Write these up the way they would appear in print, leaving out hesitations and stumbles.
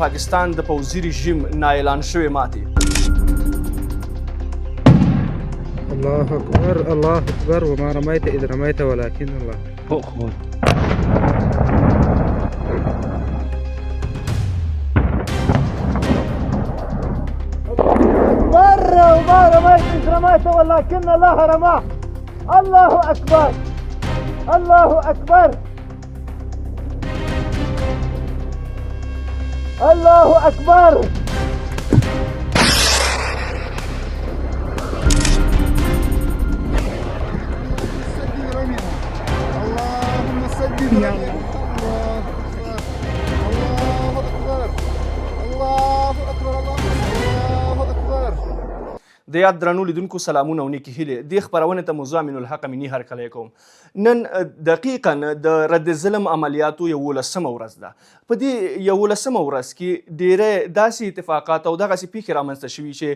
پاکستان د پوځي رژیم نااعلان شوې ماتې. الله اکبر، الله اکبر، وما رميت اذ رميت ولكن الله. خو اكبر، وما رميت اذ رميت ولكن الله رمى. الله اکبر، الله اکبر، الله اکبر. اللهم سدد رمينا. الله اكبر، الله اکبر، الله اکبر، الله اکبر. د یاد درنو لیدونکو سلامونه او نیکې هیلې. دې خپرونې ته موضوع امین الحق امیني هرکلی کوم. نن دقیقا د رد ظلم عملیاتو 11مه ورځ ده. په دې 11مه ورځ کې ډیری داسې اتفاقات او دغسې پیښې رامنځته شوي چې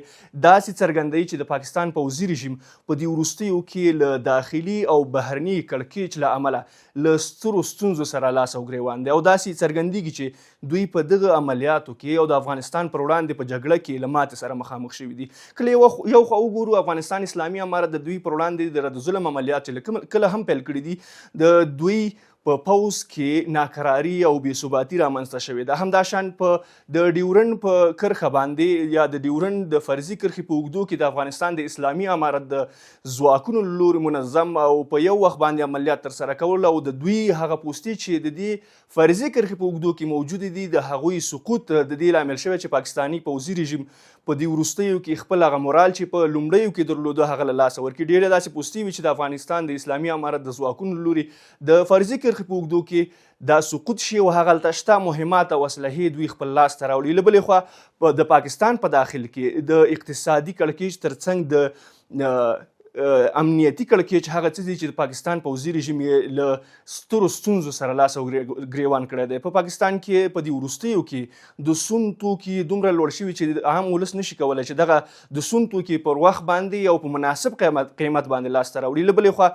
داسې څرګندوي چې د پاکستان پوځي رژیم په دې وروستیو کې له داخلي او بهرني کړکېچ له امله له سترو ستونزو سره لاس او ګریوان دی، او داسې څرګندیږي چې دوی په دغه عملیاتو کې او د افغانستان پر وړاندې په جګړه کې له ماتې سره مخامخ شوي دي. کله یو خوا وګورو، افغانستان اسلامي امارت د دوی پر وړاندې د رد ظلم عملیات چې کله هم پیل کړي دي، د دوی په پوځ کې ناکراري او بې ثباتي رامنځته شوې ده. همداشان په د ډیورنډ په کرښه باندې یا د ډیورنډ د فرضي کرښې په اوږدو کې د افغانستان د اسلامي امارت د ځواکونو له لوري منظم او په یو وخت باندې عملیات ترسره کول او د دوی هغه پوستې چې د دې فرضي کرښې په اوږدو کې موجودې دي، د هغوی سقوط د دې لامل شوی چې پاکستاني پوځي رژیم په دې وروستیو کې خپل هغه مورال چې په لومړیو کې درلوده هغه له لاسه ورکړي. ډېرې داسې پوستې وي چې د افغانستان د اسلامي امارت د ځواکونو له لوري د فرضي کرښې په اوږدو کې دا سقوط شي او هغلته شته مهمات او اسلحې دوی خپل لاس ته راوړي. له بلې خوا د پاکستان په داخل کې د اقتصادي کړکېچ ترڅنګ د امنیتي کړکېچ هغه څه دي چې د پاکستان پوځي رژیم یې له سترو ستونزو سره لاس او ګریوان کړی دی. په پاکستان کې په دې وروستیو کې د سون توکي دومره لوړ شوي چې عام ولس نشي کولی چې دغه د سون توکي پر وخت باندې او په مناسب قیمت باندې لاسته راوړي. له بلې خوا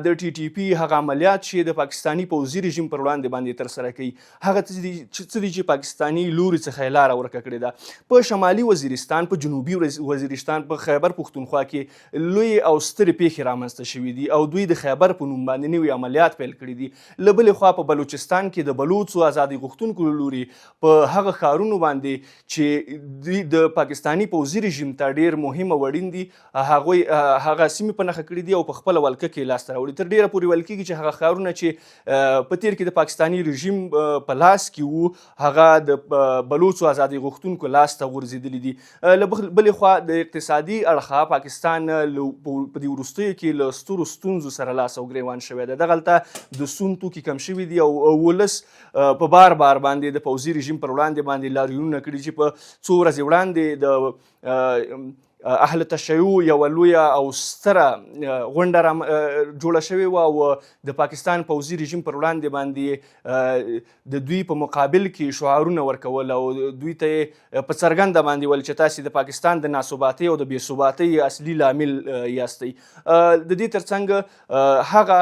د ټي ټي پي هغه عملیات چې د پاکستاني پوځي رژیم پر وړاندې باندې ترسره کوي هغه څه دي چې پاکستاني لوري څخه یې لاره ورکه کړې ده. په شمالي وزیرستان، په جنوبي وزیرستان، په خیبر پښتونخوا کې لوی او سترې پیښې رامنځته شوې دي او دوی د خیبر په نوم باندې نوي عملیات پیل کړي دي. له بلې خوا په بلوچستان کې د بلوڅو ازادي غوښتونکو له لوري په هغه ښارونو باندې چې دوی د پاکستاني پوځي رژیم ته ډېر مهم او اړین دي، هغوی هغه سیمې په نښه کړې دي او په خپله ولکه کې لاسته راوړي. تر ډېره پورې ویل کېږي چې هغه ښارونه چې په تېر کې د پاکستاني رژیم په لاس کې وو هغه د بلوڅو ازادي غوښتونکو لاس ته غورځېدلي دي. له بلې خوا د اقتصادي اړخه پاکستان په دې وروستیو کې له سترو ستونزو سره لاس او ګریوان شوی دی. دغلته د سون توکي کم شوي دي او ولس په بار بار باندې د پوځي رژیم پر وړاندې باندې لاریونونه کړي چې په څو ورځې وړاندې د اهل تشیع یوه لویه او ستره غونډه را جوړه شوې وه او د پاکستان پوځي رژیم پر وړاندې باندې د دوی په مقابل کې شعارونه ورکول او دوی ته یې په څرګنده باندې ویل چې تاسې د پاکستان د ناثباتۍ او د بې ثباتۍ اصلي لامل یاستئ. د دې ترڅنګ هغه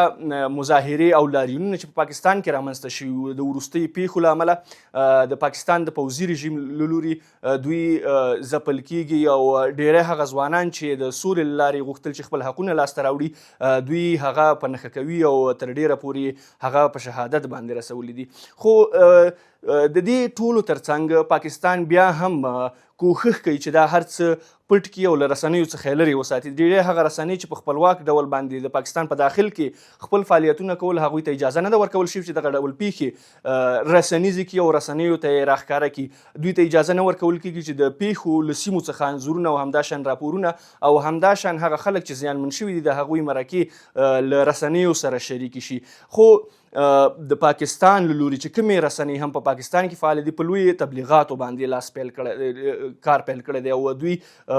مظاهرې او لاریونونه چې په پاکستان کې رامنځته شوي وو د وروستیو پیښو له امله د پاکستان د پوځي رژیم له لوري دوی ځپل کیږي او ډیری هغه ځوانان چې د سولې له لارې غوښتل چې خپل حقونه لاسته راوړي دوی هغه په نښه کوي او تر ډیره پورې هغه په شهادت باندې رسولي دي. خو د دې ټولو ترڅنګ پاکستان بیا هم کوښښ کوي چې دا هر څه پټ کړي او له رسنیو څخه یې لرې وساتي. ډیری هغه رسنۍ چې په خپلواک ډول باندې د پاکستان په داخل کې خپل فعالیتونه کول هغوی ته اجازه نه ده ورکول شوې چې دغه ډول پیښې رسنیزې کړي او رسنیو ته یې راښکاره کړي. دوی ته اجازه نه ورکول کیږي چې د پیښو له سیمو څخه انځورونه او همداشان راپورونه او همداشان هغه خلک چې زیانمن شوي دي د هغوی مرکې له رسنیو سره شریکې شي. خو د پاکستان له لوري چې کومې رسنۍ هم په پاکستان کې فعال دي په لوی تبلیغاتو باندې لاس پیل کړی، کار پیل کړی دی او دوی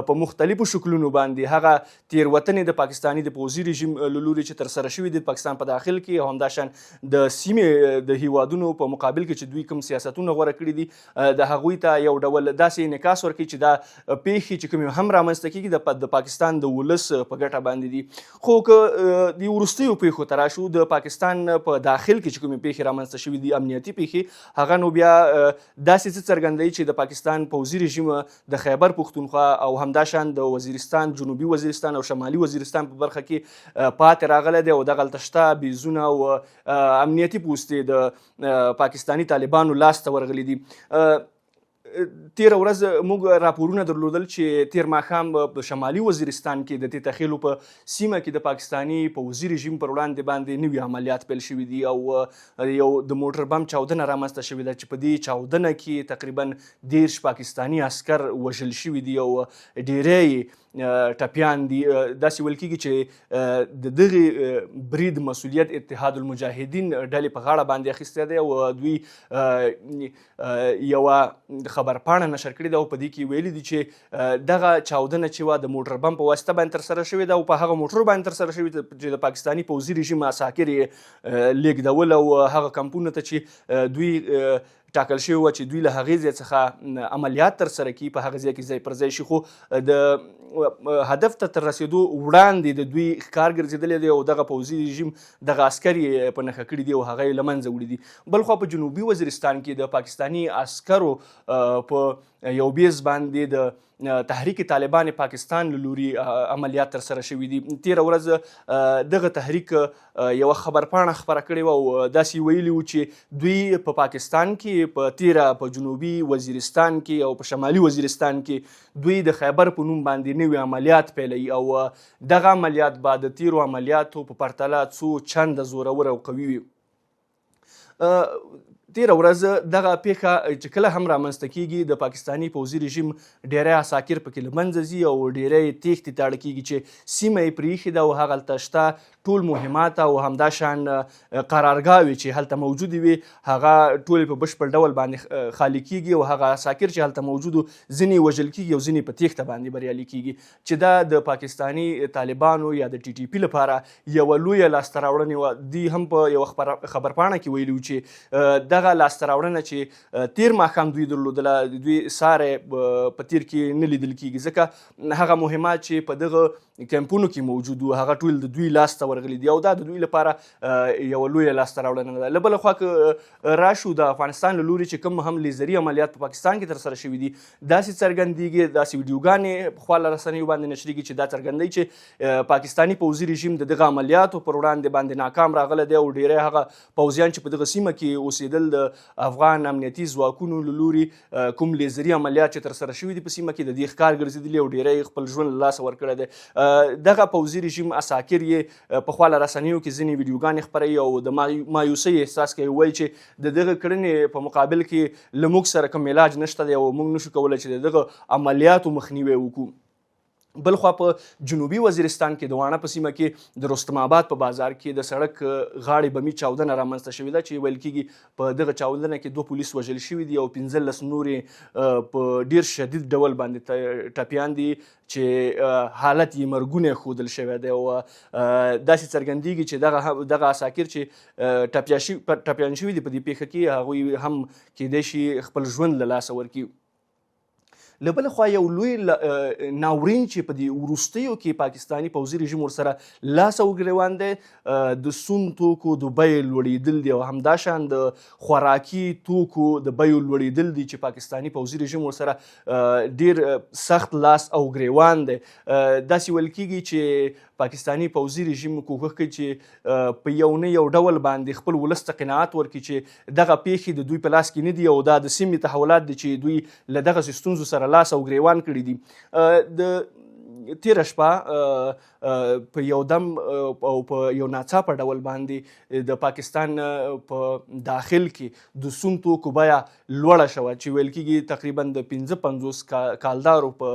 په مختلفو شکلونو باندې هغه تیروتنې د پاکستاني د پوځي رژیم له لوري چې ترسره شوې دي د پاکستان په داخل کې، او همداشان د سیمې د هیوادونو په مقابل کې چې دوی کوم سیاستونه غوره کړي دي، د هغوی ته یو ډول داسې انعکاس ورکوي چې دا پیښې چې کومې هم رامنځته کیږي د پاکستان د ولس په ګټه باندې دي. خو که د وروستیو پیښو ته راشو، د پاکستان په داخل کې چې کومې پیښې رامنځته شوې دي، امنیتي پیښې، هغه نو بیا داسې څه څرګندوي چې د پاکستان پوځي رژیم د خیبر پښتونخوا او همداشان د وزیرستان، جنوبي وزیرستان او شمالي وزیرستان په برخه کې پاتې راغلی دی او دغلته شته بیزونه او امنیتي پوستې د پاکستاني طالبانو لاس ته ورغلي دي. تیره ورځ موږ راپورونه درلودل چې تیر ماښام په شمالي وزیرستان کې د تیتخیلو په سیمه کې د پاکستاني پوځي رژیم پر وړاندې باندې نوي عملیات پیل شوي دي او یو د موټر بم چاودنه رامنځته شوې ده چې په دې چاودنه کې تقریبا 30 پاکستاني عسکر وژل شوي دي او ډیری یې ټپیان دي. داسې ویل کیږي چې د دغه برید مسولیت اتحاد المجاهدین ډلې په غاړه باندې اخیستی دی او دوی یوه خبرپاڼه نشر کړې ده او په دې کې ویلي دي چې دغه چاودنه چې وه د موټر بم په واسطه باندې ترسره شوې ده او په هغه موټر باندې ترسره شوې چې د پاکستاني پوځي رژیم عساکر یې لیږدول او هغه کمپونو ته چې دوی ټاکل شوې وه چې دوی له هغې ځای څخه عملیات ترسره کړي، په هغه ځای کې ځای پر ځای شي، خو د هدف ته تر رسېدو وړاندې د دوی ښکار ګرځېدلی دی او دغه پوځي رژیم دغه عسکر یې په نښه کړي دي او هغه یې له منځه وړي دي. بلخوا په جنوبي وزیرستان کې د پاکستاني عسکرو په یو بیز باندې د تحریک طالبان پاکستان له لوري عملیات ترسره شوي دي. تیره ورځ دغه تحریک یوه خبرپاڼه خپره کړې وه او داسې ویلي وو چې دوی په پاکستان کې، په تیره په جنوبي وزیرستان کې او په شمالي وزیرستان کې دوی د خیبر په نوم باندې نوي عملیات پیلوي او دغه عملیات به د تیرو عملیاتو په پرتله څو چنده زورور او قوي وي. تیره ورځ دغه پیښه چې کله هم رامنځته کیږي، د پاکستاني پوځي رژیم ډیری عساکر پکې له منځه ځي او ډیری تیښتې ته اړ کیږي چې سیمه یې پرېیښې ده او هغلته شته ټول مهمات او همداشان قرارګاوې چې هلته موجودې وي هغه ټولې په بشپړ ډول باندې خالي کیږي او هغه عساکر چې هلته موجودو ځینې وژل کیږي او ځینې په تیښته باندې بریالي کیږي، چې دا د پاکستاني طالبانو یا د ټي ټي پي لپاره یوه لویه لاسته راوړنه وه. دوی هم په یوه خبرپاڼه کې ویلي وو چې دغه لاسته راوړنه چې تیر ماښام دوی درلودله د دوی ساری په تیر کې نه لیدل کیږي، ځکه هغه مهمات چې په دغه کمپونو کې موجود وو هغه ټول د دوی لاسته ورغلي دي او دا د دوی لپاره یوه لویه لاسته راوړنه ده. له بله خوا که راشو د افغانستان له لوري چې کوم هم لیزري عملیات په پاکستان کې ترسره شوي دي، داسې څرګندیږي، داسې ویډیوګانې په خواله رسنیو باندې نشریږي چې دا څرګندوي چې پاکستاني پوځي رژیم د دغه عملیاتو پر وړاندې باندې ناکام راغلی دی او ډیری هغه پوځیان چې په دغه سیمه کې اوسېدل د افغان امنیتي ځواکونو له لوري کوم لیزري عملیات چې ترسره شوي دي په سیمه کې د دې ښکار ګرځېدلي او ډیری یې خپل ژوند له لاسه ورکړی دی. دغه پوځي رژیم عساکر یې په خواله رسنیو کې ځینې ویډیوګانې خپروي او د مایوسۍ احساس کوي، وایي چې د دغه کړنې په مقابل کې له موږ سره کوم علاج نشته دی او موږ نشو کولی چې د دغه عملیاتو مخنیوی وکړو. بلخوا په جنوبي وزیرستان کې د واڼه په سیمه کې د رستم آباد په بازار کې د سړک غاړې بمي چاودنه رامنځته شوې ده چې ویل کیږي په دغه چاودنه کې 2 پولیس وژل شوي دي او 15 نور په ډیر شدید ډول باندې ټپیان دي چې حالت یې مرګونی ښودل شوی دی او داسې څرګندیږي چې دغه عساکر چې ټپیان شوي دي په دې پیښه کې هغوی هم کیدای شي خپل ژوند له لاسه ورکړي. له بل خوا یو لوی ناورین چې په دې وروستیو کې پاکستاني پوځي رژیم ورسره لاس او ګریوان دی د سون توکو د بیې لوړېدل دي او همداشان د خوراکي توکو د بیو لوړېدل دي چې پاکستاني پوځي رژیم ورسره ډیر سخت لاس او ګریوان دی. داسې ویل کیږي چې پاکستاني پوځي رژیم کوښښ کوي چې په یو نه یو ډول باندې خپل ولس ته قناعت ورکړي چې دغه پیښې د دوی په لاس کې نه دي او دا د سیمې تحولات دي چې دوی له دغسې ستونزو سره لاس او ګریوان کړي دي. د تیره شپه په یو دم او په یو ناڅاپه ډول باندې د پاکستان په داخل کې د سون توکو بیه لوړه شوه چې ویل کېږي تقریبا د 55 کالدارو په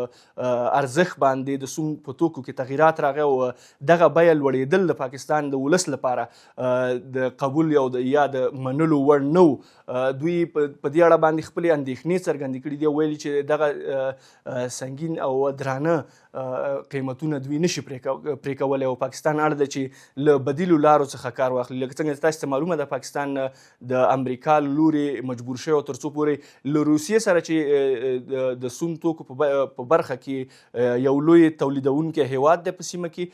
ارزښت باندې د سون په توکو کې تغیرات راغی او دغه بیه لوړېدل د پاکستان د ولس لپاره د قبول او د یا د منلو وړ نه و. دوی په دې اړه باندې خپلې اندېښنې څرګندې کړې دي او ویلي چې دغه سنګین او درانه قیمتونه دوی نشي پرې کولی او پاکستان اړ دی چې له بدیلو لارو څخه کار واخلي. لکه څنګه چې تاسو ته معلومه ده، پاکستان د امریکا له لوري مجبور شوی تر څو پورې له روسیې سره چې د سون توکو په برخه کې یو لوی تولیدونکی هیواد دی په سیمه کې،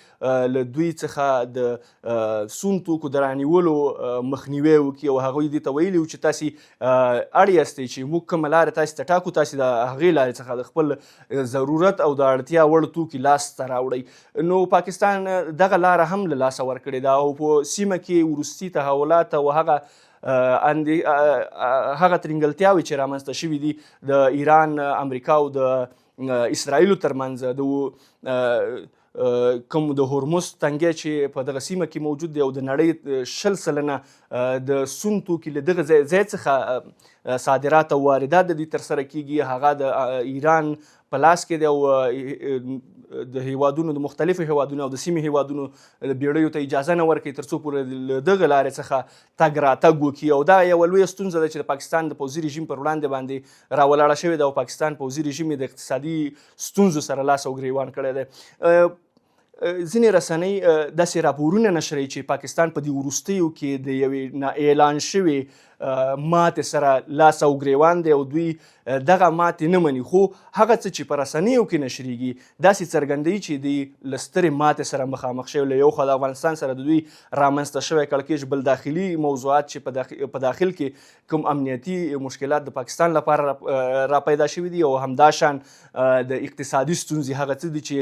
له دوی څخه د سون توکو د رانیولو مخنیوی وکړي او هغوی دې ته ویلي وو چې تاسې اړ یاستئ چې موږ کومه لاره تاسې ته ټاکو، تاسې د هغې لارې څخه د خپل ضرورت او د اړتیا وړ توکي لاس ته راوړئ. نو پاکستان دغه لاره هم له لاسه ورکړې ده او په سیمه کې وروستي تحولات او هغه هغه ترینګلتیاوې چې رامنځته شوې دي د ایران، امریکا او د اسرائیلو ترمنځ، د کوم د هرمز تنګی چې په دغه سیمه کې موجود دی او د نړۍ 20% د سون توکي له دغه ځای څخه صادرات او واردات د دوی ترسره کیږي، هغه د ایران په لاس کې دی او د هیوادونو، د مختلفو هیوادونو او د سیمې هیوادونو بیړیو ته اجازه نه ورکوي ترڅو پورې له دغه لارې څخه تګ راتګ وکړي. او دا یوه لویه ستونزه ده چې د پاکستان د پوځي رژیم پر وړاندې باندې راولاړه شوې ده او پاکستان پوځي رژیم یې د اقتصادي ستونزو سره لاس او ګریوان کړی دی. ځینې رسنۍ داسې راپورونه نشروي چې پاکستان په دې وروستیو کې د یوې نا اعلان شوې ماتې سره لاس او ګریوان دی او دوی دغه ماتې نه مني، خو هغه څه چې په رسنیو کې نشریږي داسې څرګندوي چې دوی له سترې ماتې سره مخامخ شوی. له یو خوا د افغانستان سره د دوی رامنځته شوی کړکېچ، بل داخلي موضوعات چې په داخل کې کوم امنیتي مشکلات د پاکستان لپاره را پیدا شوي دي او همداشان د اقتصادي ستونزې هغه څه دي چې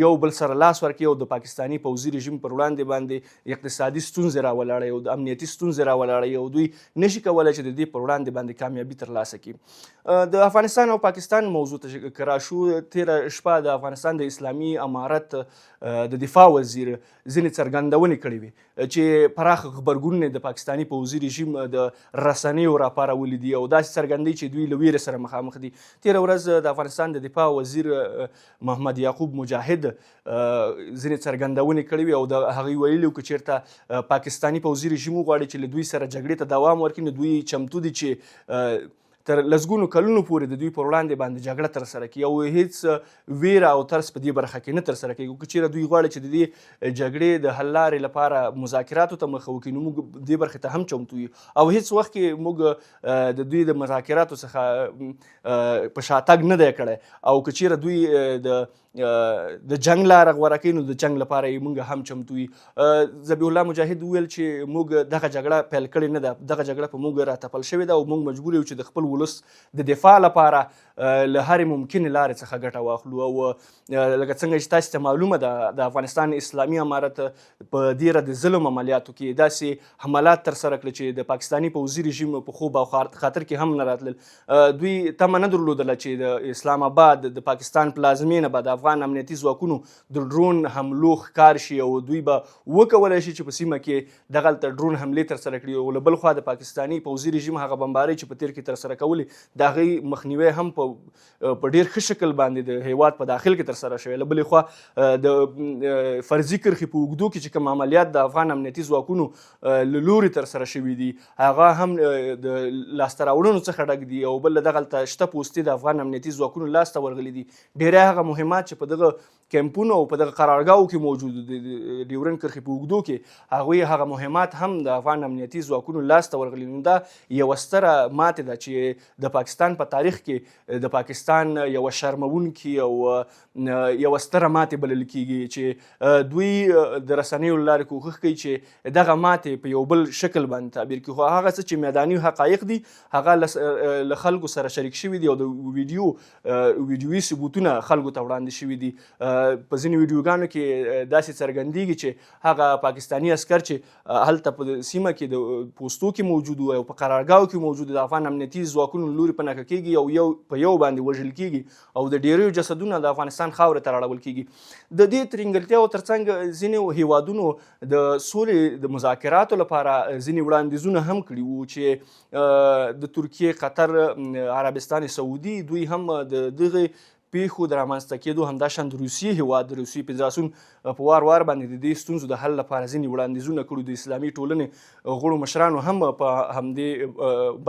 یو بل سره لاس ورکوي او د پاکستاني پوځي رژیم پر وړاندې باندې اقتصادي ستونزې راولاړوي او د امنیتي ستونزې راولاړوي او دوی نشي کولای چې د دې پر وړاندې باندې کامیابي ترلاسه کړي. د افغانستان او پاکستان موضوع ته که راشو، تېره شپه د افغانستان د اسلامي امارت د دفاع وزیر ځینې څرګندونې کړې وې چې پراخ غبرګونونه د پاکستاني پوځي رژیم د رسنیو راپارولي دي او داسې څرګندوي چې دوی له ویرې سره مخامخ دي. تېره ورځ د افغانستان د دفاع وزیر محمد یعقوب مجاهد ځینې څرګندونې کړې وې او د هغوی ویلي وو که چېرته پاکستاني پوځي رژیم وغواړي چې له دوی سره جګړې ته دوام ورکړي نو دوی چمتو دي چې تر لسګونو کلونو پورې د دوی پر وړاندې باندې جګړه ترسره کړي او هیڅ ویره او ترس په دې برخه کې نه ترسره کوي. که چیرې دوی غواړي چې د دې جګړې د حل لارې لپاره مذاکراتو ته مخه وکړي نو موږ دې برخې ته هم چمتو یو او هیڅ وخت کې موږ د دوی د مذاکراتو څخه په شاتګ نه دی کړی او که چیرې دوی د جنګ لاره غوره کوي نو د جنګ لپاره یې موږ هم چمتو یو. ذبیح الله مجاهد وویل چې موږ دغه جګړه پیل کړې نه ده، دغه جګړه په موږ راتپل شوې ده او موږ مجبور یو چې د خپل ولس د دفاع لپاره له هرې ممکنې لارې څخه ګټه واخلو. او لکه څنګه چې تاسې ته معلومه ده، د افغانستان اسلامي امارت په دېره د ظلم عملیاتو کې داسې حملات ترسره کړل چې د پاکستاني پوځي رژیم په خوب او خاطر کې هم نه راتلل. دوی تمه نه درلودله چې د اسلام آباد د پاکستان پلازمینه به د افغان امنیتي ځواکونو د ډرون حملو ښکار شي او دوی به وکولای شي چې په سیمه کې دغلته ډرون حملې ترسره کړي. او له بل خوا د پاکستاني پوځي رژیم هغه بمبارۍ چې په تیر کې ترسره کولې د هغې مخنیوی هم په ډیر ښه شکل باندې د هیواد په داخل کې ترسره شوی. له بلې خوا د فرضي کرښې په اوږدو کې چې کوم عملیات د افغان امنیتي ځواکونو له لوري ترسره شوي دي هغه هم د لاسته راوړنو څخه ډک دي او بل دغلته شته پوستې د افغان امنیتي ځواکونو لاسته ورغلي دي. ډیری هغه مهمات چې په دغه کمپونو او په دغه قرارګاوو کې موجود دي د ډیورنډ کرښې په اوږدو کې، هغوی هغه مهمات هم د افغان امنیتي ځواکونو لاسته ورغلي. نو دا یوه ستره ماتې ده چې د پاکستان په تاریخ کې د پاکستان یوه شرموونکې او یوه ستره ماتې بلل کیږي چې دوی د رسنیو له لارې کوښښ کوي چې دغه ماتې په یو بل شکل باندې تعبیر کړي، خو هغه څه چې میداني حقایق دي هغه له خلکو سره شریک شوي دي او د ویډیوي ثبوتونه خلکو ته وړاندې شوي دي. په ځینو ویډیوګانو کې داسې څرګندیږي چې هغه پاکستاني عسکر چې هلته په سیمه کې د پوستو کې موجود وو او په قرارګاو کې موجود د افغان امنیتي ځواکونو له لوري په نښه کیږي او یو په یو باندې وژل کیږي او د ډیریو جسدونه د افغانستان خاورې ته راړول کیږي. د دې ترینګلتیاو ترڅنګ ځینو هیوادونو د سولې د مذاکراتو لپاره ځینې وړاندیزونه هم کړي وو چې د ترکیې، قطر، عربستان سعودي دوی هم د دغه پیښو د رامنځته کېدو، همداشان د روسیې هیواد، د روسیې فدراسیون په وار وار باندې د دې ستونزو د حل لپاره ځینې وړاندیزونه کړي. د اسلامي ټولنې غړو مشرانو هم په همدې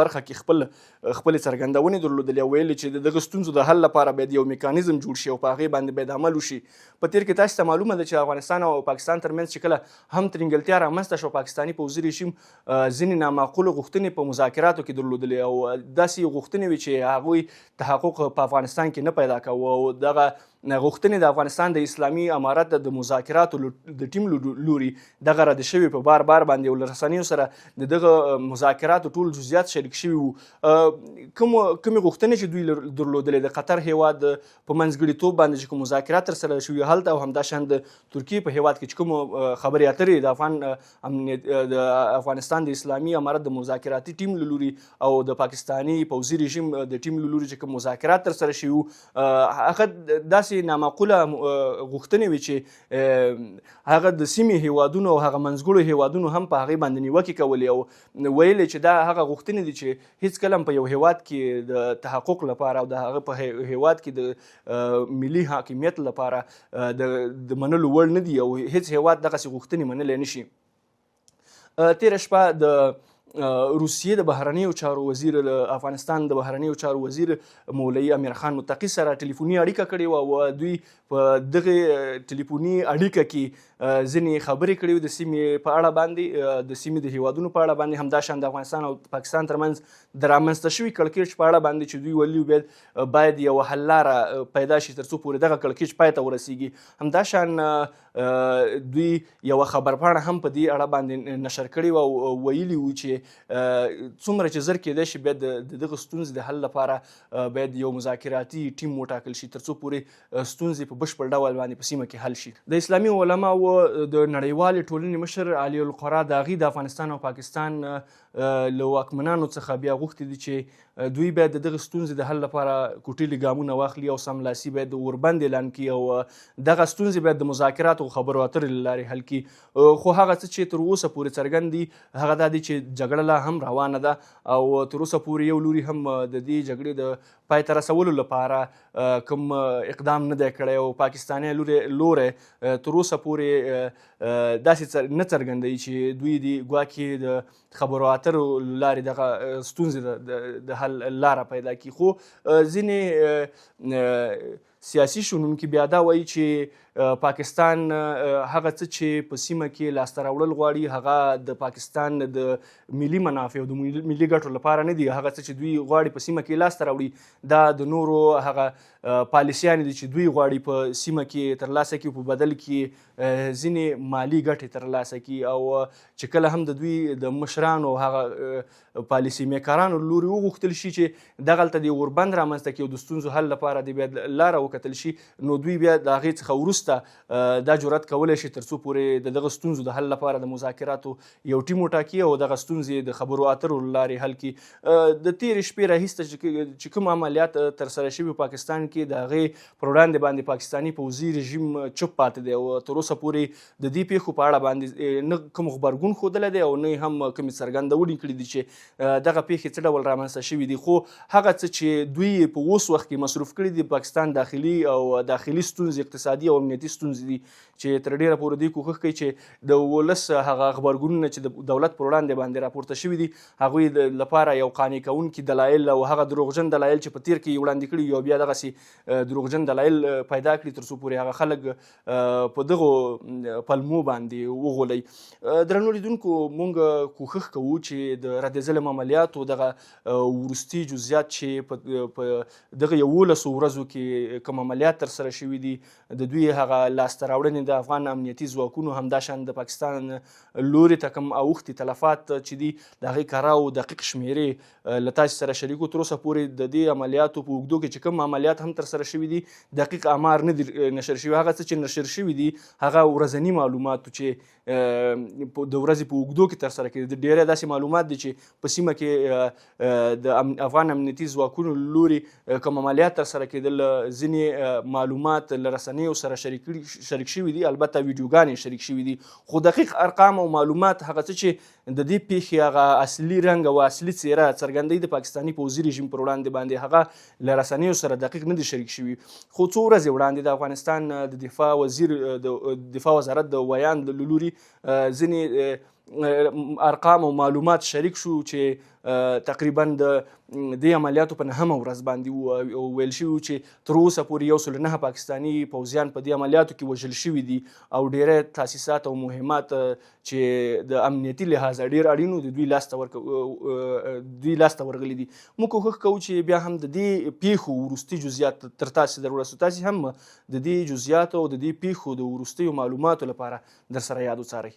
برخه کې خپلې څرګندونې درلودلې او ویلې چې د دغه ستونزو د حل لپاره باید یو میکانیزم جوړ شي او په هغې باندې باید عمل وشي. په تېر کې تاسې ته معلومه ده چې افغانستان او پاکستان ترمنځ چې کله هم ترینګلتیا رامنځته شوه، پاکستاني پوځي رژیم ځینې نامعقولې غوښتنې په مذاکراتو کې درلودلې او داسې غوښتنې وې چې هغوی تحقق په افغانستان کې نه پیدا کاوه او دغه غوښتنې د افغانستان د اسلامي امارت د مذاکراتو د ټیم لوري دغه رد شوې په بار بار باندې او له رسنیو سره د دغه مذاکراتو ټول جزئیات شریک شوي وو. کومې غوښتنې چې دوی درلودلې د قطر هیواد په منځګړیتوب باندې چې کوم مذاکرات ترسره شوي هلته او همداشان د ترکیې په هیواد کې چې کوم خبرې اترې د افغان امنیت د افغانستان د اسلامي امارت د مذاکراتي ټیم له لوري او د پاکستاني پوځي رژیم د ټیم له لوري چې کوم مذاکرات تر سره شوي وو، هغه داسې نامعقوله غوښتنې وې چې هغه د سیمې هیوادونو او هغه منځګړو هیوادونو هم په هغې باندې نیوکې کولې او ویلې چې دا هغه غوښتنې دي چې هیڅکله هم په یو هیواد کې د تحقق لپاره او د هغه په هیواد کې د ملي حاکمیت لپاره د منلو وړ نه دي او هیڅ هیواد دغسې غوښتنې منلی نشي. تېره شپه د روسیې د بهرنیو چارو وزیر له افغانستان د بهرنیو چارو وزیر مولوي امیر خان متقي سره ټلیفوني اړیکه کړې وه او دوی په دغه ټلیفوني اړیکه کې ځینې خبرې کړې د سیمې په اړه باندې، د سیمې د هیوادونو په اړه باندې، همداشان د افغانستان او پاکستان ترمنځ د رامنځته شوي کړکېچ په اړه باندې چې دوی ویلي باید یوه حل لاره پیدا شي ترڅو پورې دغه کړکېچ پای ته ورسیږي. همداشان دوی یوه خبرپاڼه هم په دې اړه باندې نشر کړې وه او ویلي وو چې څومره چې زر کېدای شي باید د دغه ستونزې د حل لپاره باید یو مذاکراتي ټیم وټاکل شي ترڅو پورې ستونزې په بشپړ ډول باندې په سیمه کې حل شي. د اسلامي علماو د نړیوالې ټولنې مشر علي القرا داغي د افغانستان او پاکستان له واکمنانو څخه بیا غوښتي دي چې دوی باید د دغه ستونزې د حل لپاره کوټلي ګامونه واخلي او سملاسي باید اوربند اعلان کړي او دغه ستونزې باید د مذاکراتو او خبرو اترو له لارې حل کړي. خو هغه څه چې تر اوسه پورې څرګند دي هغه دا دي چې جګړه لا هم روانه ده او تر اوسه پورې یو لوري هم د دې جګړې د پای ته رسولو لپاره کوم اقدام نه دی کړی او پاکستاني لوری تر اوسه پورې داسې نه څرګندوي چې دوی دې ګواکې د خبرو اترو له لارې دغه ستونزې د حل لاره پیدا کړي. خو ځینې سیاسي شنونکي بیا دا وایي چې پاکستان هغه څه چې په سیمه کې لاسته راوړل غواړي هغه د پاکستان د ملي منافع او د ملي ګټو لپاره نه دي. هغه څه چې دوی غواړي په سیمه کې لاسته راوړي دا د نورو هغه پالیسیانې دي چې دوی غواړي په سیمه کې ترلاسه کړي، په بدل کې ځینې مالي ګټې ترلاسه کړي او چې کله هم د دوی د مشرانو هغه پالیسي میکرانو لوري وغوښتل شي چې دغلته د اوربند رامنځته کړي او د ستونزو حل لپاره دې بیا لاره وکتل شي، نو دوی بیا د هغې څخه وروسته دا جرأت کولی شي ترڅو پورې د دغه ستونزو د حل لپاره د مذاکراتو یو ټیم وټاکي او دغه ستونزې د خبرو اترو له لارې حل کړي. د تېرې شپې راهیسته چې کوم عملیات ترسره شوي پاکستان کې د هغې پر وړاندې باندې پاکستاني پوځي رژیم چوپ پاتې دی او تر اوسه پورې د دې پیښو په اړه باندې نه کوم غبرګون ښودلی دی او نه هم کومې څرګندونې کړې دي چې دغه پیښې څه ډول رامنځته شوې دي. خو هغه څه چې دوی په اوس وخت کې مصروف کړي دي پاکستان داخلي او داخلي ستونزې، اقتصادي او امنیتي ستونزې دي چې تر ډیره پورې دوی کوښښ کوي چې د ولس هغه غبرګونونه چې د دولت پر وړاندې باندې راپورته شوي دي هغوی لپاره یو قانع کوونکي دلایل او هغه دروغجن دلایل چې په تیر کې یې وړاندې کړي یو بیا دغسې دروغجن دلایل پیدا کړي ترڅو پورې هغه خلک په دغو پلمو باندې وغولئ. درنو لیدونکو، مونږ کوښښ کوو چې د رد ځلم عملیاتو دغه وروستي جزئیات چې په دغه 11 ورځو کې کوم عملیات ترسره شوي دي، د دوی هغه لاسته راوړنې، د افغان امنیتي ځواکونو همداشان د پاکستان لوري ته کوم اوښتي تلفات چې دي، د هغې کره او دقیق شمېرې له تاسې سره شریکو. تر اوسه پورې د دې عملیاتو په اوږدو کې چې کوم عملیات هم ترسره شوي دي، دقیق امار نه دي نشر شوي. هغه څه چې نشر شوي دي هغه ورځني معلومات چې د ورځې په اوږدو کې ترسره کېده. ډېری داسې معلومات دي چې په سیمه کې د افغان امنیتي ځواکونو له لوري کوم عملیات ترسره کېدل، ځینې معلومات له رسنیو سره شریک شوي دي، البته ویډیوګانې شریک شوي دي، خو دقیق ارقام او معلومات هغه څه چې د دې پیښې هغه اصلي رنګ او اصلي څیره څرګندوي د پاکستاني پوځي رژیم پر وړاندې باندې، هغه له رسنیو سره دقیق نه دي شریک شوي. خو څو ورځې وړاندې د افغانستان د دفاع وزیر، د دفاع وزارت د ویاند له لوري ځینې ارقام او معلومات شریک شو چې تقریبا د دې عملیاتو په نهمه ورځ باندې ویل شوي چې تر اوسه پورې 109 پاکستاني پوځیان په دې عملیاتو کې وژل شوي دي او ډیری تاسیسات او مهمات چې د امنیتي لحاظه ډیر اړین وو د دوی لاسته ورغلي دي. موږ کوښښ کوو چې بیا هم د دې پیښو وروستي جزئیات تر تاسې در ورسو. تاسې هم د دې جزئیاتو او د دې پیښو د وروستیو معلوماتو لپاره در سره یاد وڅارئ.